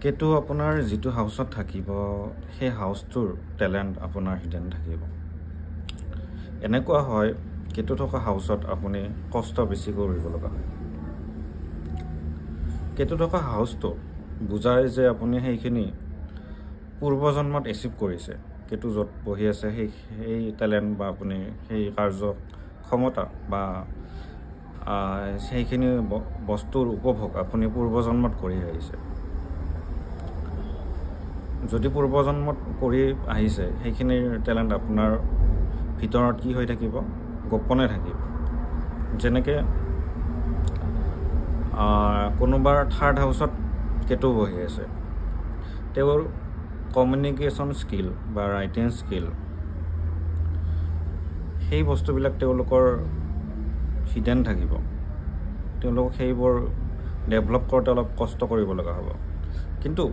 কেতু আপোনাৰ যিটো হাউচত থাকিব, সেই হাউচটোৰ টেলেণ্ট আপোনাৰ হিডেন থাকিব। এনেকুৱা হয়, কেতু থকা হাউচত আপুনি কষ্ট বেছি কৰিব লগা হয়। কেতু থকা হাউচটো বুজায় যে আপুনি সেইখিনি পূৰ্বজন্মত এচিভ কৰিছে। কেতু য'ত বহি আছে, সেই সেই টেলেণ্ট বা আপুনি সেই কাৰ্য ক্ষমতা বা সেইখিনি বস্তুৰ উপভোগ আপুনি পূৰ্বজন্মত কৰি আহিছে। যদি পূৰ্বজন্মত কৰি আহিছে, সেইখিনিৰ টেলেণ্ট আপোনাৰ ভিতৰত কি হৈ থাকিব? গোপনে থাকিব। যেনেকৈ কোনোবাৰ থাৰ্ড হাউচত কেতু বহি আছে, তেওঁৰ কমিউনিকেশ্যন স্কিল বা ৰাইটিং স্কিল, সেই বস্তুবিলাক তেওঁলোকৰ হিডেন থাকিব। তেওঁলোকক সেইবোৰ ডেভেলপ কৰোঁতে অলপ কষ্ট কৰিব লগা হ'ব, কিন্তু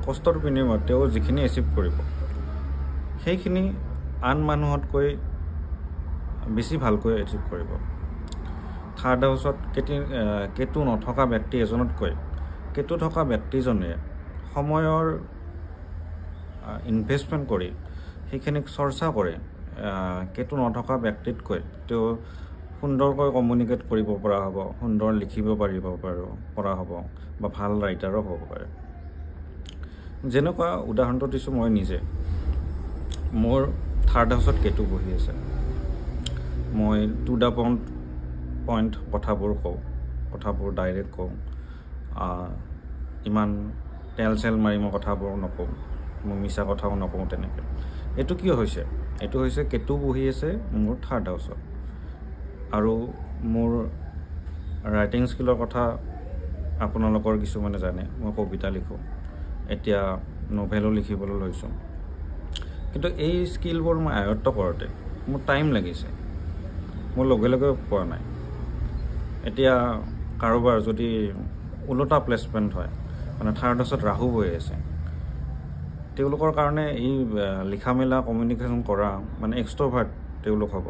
কষ্টৰ বিনিময়ত তেওঁ যিখিনি এচিভ কৰিব, সেইখিনি আন মানুহতকৈ বেছি ভালকৈ এচিভ কৰিব। থাৰ্ড হাউচত কেতু নথকা ব্যক্তি এজনতকৈ কেতু থকা ব্যক্তিজনে সময়ৰ ইনভেষ্টমেণ্ট কৰি সেইখিনিক চৰ্চা কৰে, কেতু নথকা ব্যক্তিতকৈ তেওঁ সুন্দৰকৈ কমিউনিকেট কৰিব পৰা হ'ব, সুন্দৰ লিখিব পাৰিব পৰা হ'ব বা ভাল ৰাইটাৰো হ'ব পাৰে। যেনেকুৱা উদাহৰণটো দিছোঁ, মই নিজে, মোৰ থাৰ্ড হাউচত কেতু বহি আছে। মই টু the point কথাবোৰ কওঁ, কথাবোৰ ডাইৰেক্ট কওঁ, ইমান তেল চেল মাৰি মই কথাবোৰ নকওঁ, মই মিছা কথাও নকওঁ তেনেকৈ। এইটো কিয় হৈছে? এইটো হৈছে কেতু বহি আছে মোৰ থাৰ্ড হাউচত। আৰু মোৰ ৰাইটিং স্কিলৰ কথা আপোনালোকৰ কিছুমানে জানে, মই কবিতা লিখোঁ, এতিয়া নভেলো লিখিবলৈ লৈছোঁ। কিন্তু এই স্কিলবোৰ মই আয়ত্ব কৰোঁতে মোৰ টাইম লাগিছে, মোৰ লগে লগে পোৱা নাই। এতিয়া কাৰোবাৰ যদি ওলোটা প্লেচমেণ্ট হয়, মানে থাৰ্ড হাউচত ৰাহু বহি আছে, তেওঁলোকৰ কাৰণে এই লিখা মেলা, কমিউনিকেশ্যন কৰা, মানে এক্সট্ৰভাৰ্ট তেওঁলোক হ'ব,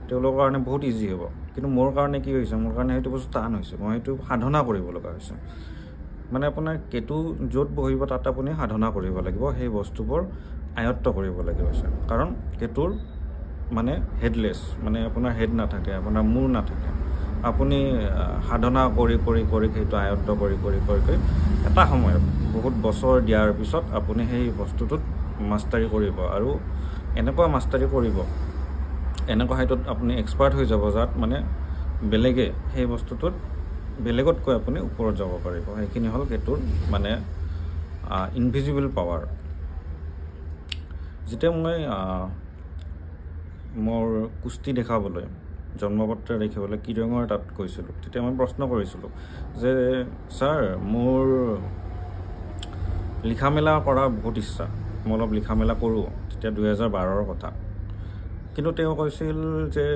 তেওঁলোকৰ কাৰণে বহুত ইজি হ'ব। কিন্তু মোৰ কাৰণে কি হৈছে? মোৰ কাৰণে সেইটো বস্তু টান হৈছে, মই সেইটো সাধনা কৰিব লগা হৈছে। মানে আপোনাৰ কেতু য'ত বহিব, তাত আপুনি সাধনা কৰিব লাগিব, সেই বস্তুবোৰ আয়ত্ব কৰিব লাগিব। কাৰণ কেতুৰ মানে হেডলেছ, মানে আপোনাৰ হেড নাথাকে, আপোনাৰ মূৰ নাথাকে। আপুনি সাধনা কৰি কৰি কৰি, সেইটো আয়ত্ব কৰি কৰি কৰি কৰি এটা সময়ত বহুত বছৰ দিয়াৰ পিছত আপুনি সেই বস্তুটোত মাষ্টাৰী কৰিব, আৰু এনেকুৱা মাষ্টাৰী কৰিব, এনেকুৱা সেইটোত আপুনি এক্সপাৰ্ট হৈ যাব, যাত মানে বেলেগে সেই বস্তুটোত বেলেগতকৈ আপুনি ওপৰত যাব পাৰিব। সেইখিনি হ'ল কেতুৰ মানে ইনভিজিবল পাৱাৰ। যেতিয়া মই মোৰ কুষ্টি দেখাবলৈ, জন্মপত্ৰ দেখিবলৈ কিৰঙৰ তাত গৈছিলোঁ, তেতিয়া মই প্ৰশ্ন কৰিছিলোঁ যে ছাৰ, মোৰ লিখা মেলা কৰা বহুত ইচ্ছা, মই অলপ লিখা মেলা কৰোঁ। তেতিয়া 2012ৰ কথা। কিন্তু তেওঁ কৈছিল যে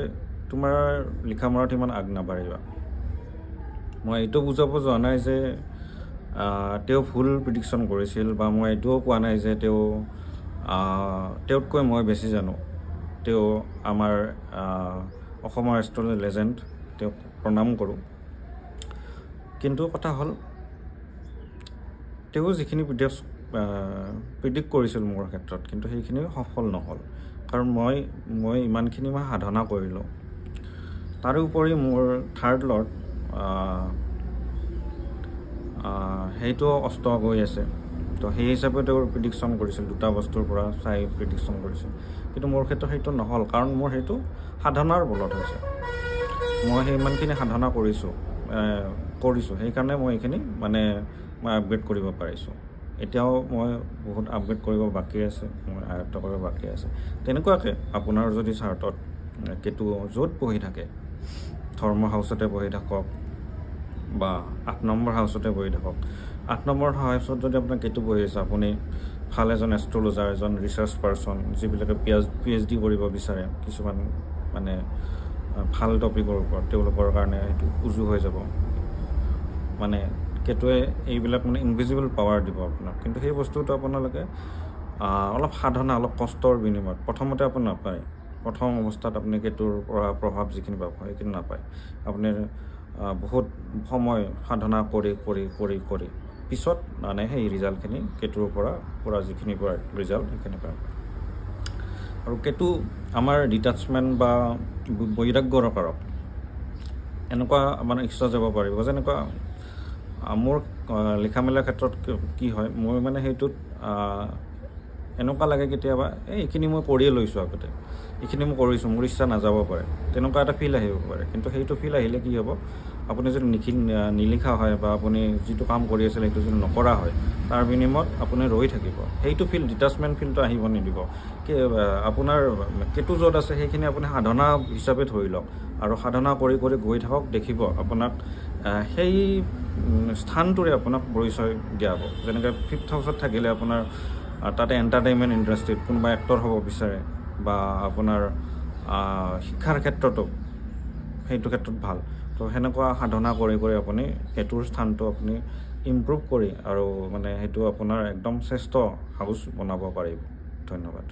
তোমাৰ লিখা মেলাত ইমান আগ নাবাঢ়িবা। মই এইটো বুজাব যোৱা নাই যে তেওঁ ভুল প্ৰিডিকশ্যন কৰিছিল, বা মই এইটোও কোৱা নাই যে তেওঁতকৈ মই বেছি জানো। তেওঁ আমাৰ অসমৰ এষ্ট্ৰলজি লেজেণ্ড, তেওঁক প্ৰণাম কৰোঁ। কিন্তু কথা হ'ল, তেওঁ যিখিনি প্ৰিডিক্ট কৰিছিল মোৰ ক্ষেত্ৰত, কিন্তু সেইখিনি সফল নহ'ল, কাৰণ মই ইমানখিনি মই সাধনা কৰিলোঁ। তাৰোপৰি মোৰ থাৰ্ড লৰ্ড সেইটো অস্ত গৈ আছে। তো সেই হিচাপে তেওঁৰ প্ৰিডিকশ্যন কৰিছিল, দুটা বস্তুৰ পৰা চাই প্ৰিডিকশ্যন কৰিছিল। কিন্তু মোৰ ক্ষেত্ৰত সেইটো নহ'ল, কাৰণ মোৰ সেইটো সাধনাৰ বলত হৈছে। মই সিমানখিনি সাধনা কৰিছোঁ, সেইকাৰণে মই এইখিনি মানে মই আপগ্ৰেড কৰিব পাৰিছোঁ। এতিয়াও মই বহুত আপগ্ৰেড কৰিব বাকী আছে, মই আয়ত্ব কৰিব বাকী আছে। তেনেকুৱাকৈ আপোনাৰ যদি চাৰ্টত কেতু য'ত বহি থাকে, ধৰ্ম হাউচতে বহি থাকক বা 8 নম্বৰ হাউচতে বহি থাকক, 8 নম্বৰ হাউচত যদি আপোনাৰ কেতু বহি আছে, আপুনি ভাল এজন এষ্ট্ৰলজাৰ, এজন ৰিচাৰ্চ পাৰ্চন, যিবিলাকে পি এইচ ডি কৰিব বিচাৰে কিছুমান মানে ভাল টপিকৰ ওপৰত, তেওঁলোকৰ কাৰণে সেইটো উজু হৈ যাব। মানে কেতুৱে এইবিলাক মানে ইনভিজিবল পাৱাৰ দিব আপোনাক। কিন্তু সেই বস্তুটো আপোনালোকে অলপ সাধনা, অলপ কষ্টৰ বিনিময়ত প্ৰথমতে আপুনি নাপায়। প্ৰথম অৱস্থাত আপুনি কেতুৰ পৰা প্ৰভাৱ যিখিনি পাব, সেইখিনি নাপায়। আপুনি বহুত সময় সাধনা কৰি কৰি কৰি কৰি পিছত মানে সেই ৰিজাল্টখিনি কেতুৰ পৰা পূৰা যিখিনি পৰা ৰিজাল্ট সেইখিনি পাব। আৰু কেতু আমাৰ ডিটাচমেণ্ট বা বৈৰাগ্যৰ কাৰক। এনেকুৱা মানে ইচ্ছা যাব পাৰিব, যেনেকুৱা মোৰ লিখা মেলাৰ ক্ষেত্ৰত কি হয়, মই মানে সেইটোত এনেকুৱা লাগে কেতিয়াবা, এই এইখিনি মই কৰিয়ে লৈছোঁ আগতে, এইখিনি মই কৰিছোঁ, মোৰ ইচ্ছা নাযাব পাৰে, তেনেকুৱা এটা ফিল আহিব পাৰে। কিন্তু সেইটো ফিল আহিলে কি হ'ব, আপুনি যদি নিলিখা হয় বা আপুনি যিটো কাম কৰি আছিলে সেইটো যদি নকৰা হয়, তাৰ বিনিময়ত আপুনি ৰৈ থাকিব। সেইটো ফিল, ডিটাচমেণ্ট ফিলটো আহিব নিদিব। আপোনাৰ কেতু য'ত আছে সেইখিনি আপুনি সাধনা হিচাপে ধৰি লওক আৰু সাধনা কৰি কৰি গৈ থাকক, দেখিব আপোনাক সেই স্থানটোৰে আপোনাক পৰিচয় দিয়াব। যেনেকৈ ফিফ্থ হাউচত থাকিলে আপোনাৰ তাতে এণ্টাৰটেইনমেণ্ট ইণ্ডাষ্ট্ৰীত কোনোবা এক্টৰ হ'ব বিচাৰে বা আপোনাৰ শিক্ষাৰ ক্ষেত্ৰতো সেইটো ক্ষেত্ৰত ভাল। তো সেনেকুৱা সাধনা কৰি কৰি আপুনি কেতুৰ স্থানটো আপুনি ইম্প্ৰুভ কৰি আৰু মানে সেইটো আপোনাৰ একদম শ্ৰেষ্ঠ হাউচ বনাব পাৰিব। ধন্যবাদ।